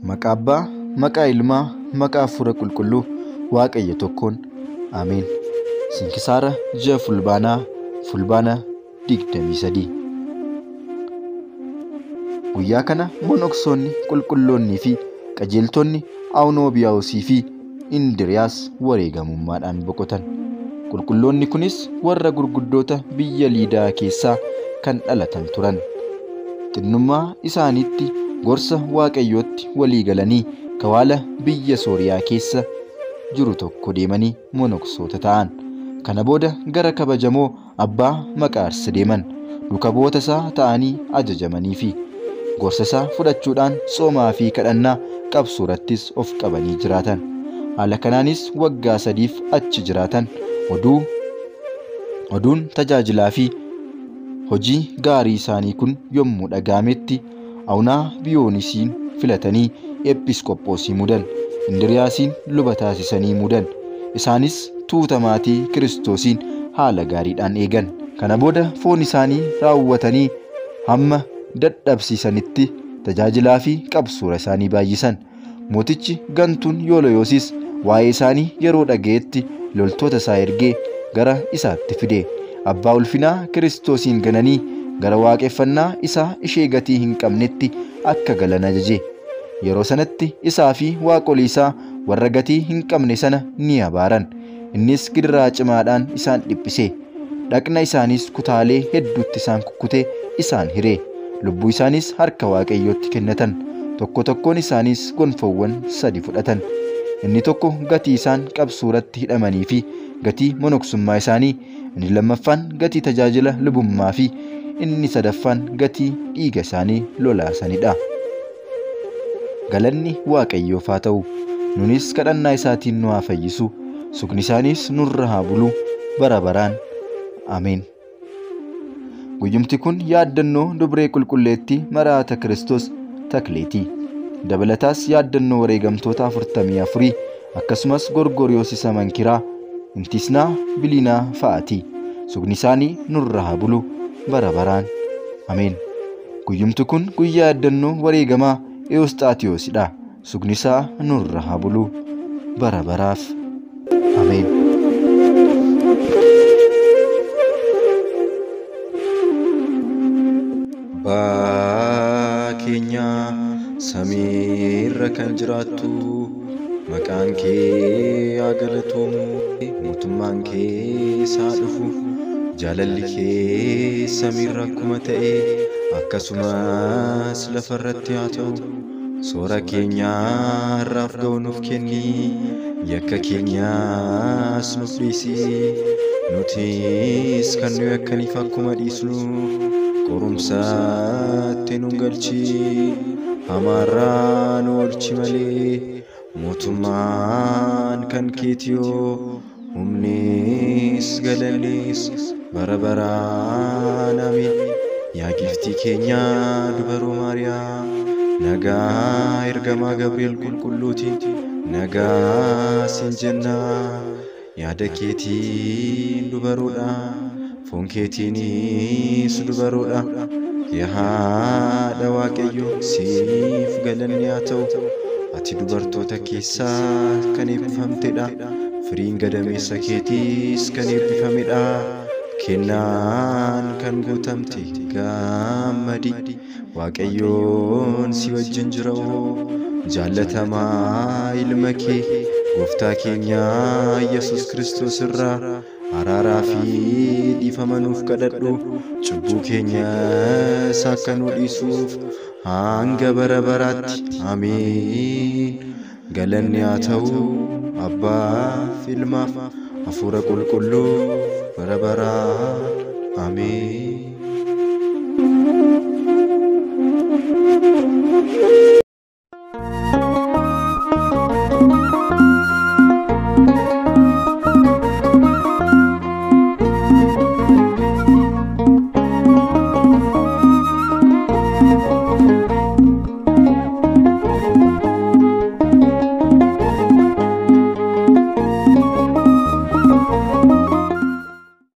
Maqaa Abbaa, maqaa Ilmaa, maqaa Hafuura Qulqulluu, Waaqayyo tokkoon. Ameen. Sinkisaara ji'a Fulbaanaa, Fulbaana 23. Guyyaa kana monoksoonni qulqulloonnii fi qajeeltonni Awunoobiyaawusii fi Indiriyaas wareegamummaadhaan boqotan. Qulqulloonni kunis warra gurguddoota biyya Liidaa keessaa kan dhalatan turan. Xinnummaa isaaniitti gorsa Waaqayyootti walii galanii kawaala biyya Sooriyaa keessa jiru tokko deemanii monoksoota ta'an. Kana booda gara kabajamoo Abbaa Maqaarsi deeman. Duuka bu'oota isaa ta'anii ajajamanii fi gorsa isaa fudhachuudhaan soomaa fi kadhannaa qabsuurattis of qabanii jiraatan. Haala kanaanis waggaa 3 achi jiraatan. Oduun tajaajilaa fi hojii gaarii isaanii kun yommuu dhaga'ametti Awunaa Biyoonisiin filatanii Episkophoosii muudan. Indiriyaasiin luba taasisanii muudan. Isaanis tuuta maatii Kiristoosiin haala gaariidhaan eegan. Kana booda foon isaanii raawwatanii hamma dadhabsiisanitti tajaajilaa fi qabsuura isaanii baay'isan. Mootichi gantuun Yooloyoosis waa'ee isaanii yeroo dhaga'etti loltoota isaa ergee gara isaatti fide. Abbaa ulfinaa Kiristoosiin gananii gara waaqeffannaa isaa ishee gatii hin qabnetti akka galan ajaje. Yeroo sanatti isaa fi waaqolii isaa warra gatii hin qabne sana ni abaaran. Innis gidiraa cimaadhaan isaan dhiphise. Dhaqna isaaniis kutaalee hedduutti isaan kukkutee isaan hire. Lubbuu isaanis harka Waaqayyootti kennatan. Tokko tokkoon isaaniis gonfoowwan 3 fudhatan. Inni tokko gatii isaan qabsuuratti hidhamanii fi gatii monoksummaa isaanii, inni lammaffaan gatii tajaajila lubummaa fi inni sadaffaan gatii dhiiga isaanii lolaasanidha. Galanni Waaqayyoof haa ta'u. Nunis kadhannaa isaatiin nu haa fayyisu. Sukni isaaniis nurra haa bulu bara baraan. Ameen. Guyyumti kun yaaddannoo dubree qulqulleettii Maraata Kiristoos Takleetii. Dabalataas yaaddannoo wareegamtoota 44 akkasumas Gorgoriyoos isa Mankiraa, Intisnaa Biliinaa fa'aati. Sukni isaanii nurra haa bulu bara baraan. Ameen. Guyyumti kun guyyaa yaaddannoo wareegamaa Ewusxaatiyoosidha. Sukni isaa nurra haa bulu bara baraaf. Ameen. Abbaa keenya samiirra kan jiraattu, maqaan kee haa galatoomu, mootummaan kee haa dhufu, jaalalli kee samiirra akkuma ta'e akkasumas lafarratti haa ta'u. Soora keenya har'aaf ga'u nuuf kenni, yakka keenyas nuuf dhiisi, nutis kan nu yakkaniif akkuma dhiisnu, qorumsaatti nu galchi, hamaarraa nu oolchi malee, mootummaan kan keetiyoo, humnis galannis bara baraan. Ameen. Yaa giiftii keenya dubaroo Maariyaam, nagaa ergamaa Gabri'eel qulqulluutiin nagaa siin jenna. Yaada keetiin dubaroodha, foon keetiinis dubaroodha. Yaa haadha Waaqayyoo siif galanni haa ta'u. Ati dubartoota keessaa kan eebbifamtedha, firiin gadameessa keetiis kan eebbifamedha. Kennaan kan guutamte gammadi, Waaqayyoon si wajjin jira. Jaallatamaa ilma kee gooftaa keenya Yesuus Kiristoos irraa araaraa fi dhiifama nuuf kadhadhu, cubbuu keenyas akka nu dhiisuuf hanga bara baraatti. Ameen. Galanni haa ta'u Abbaaf Ilmaaf Hafuura Qulqulluu bara baraa. Ameen.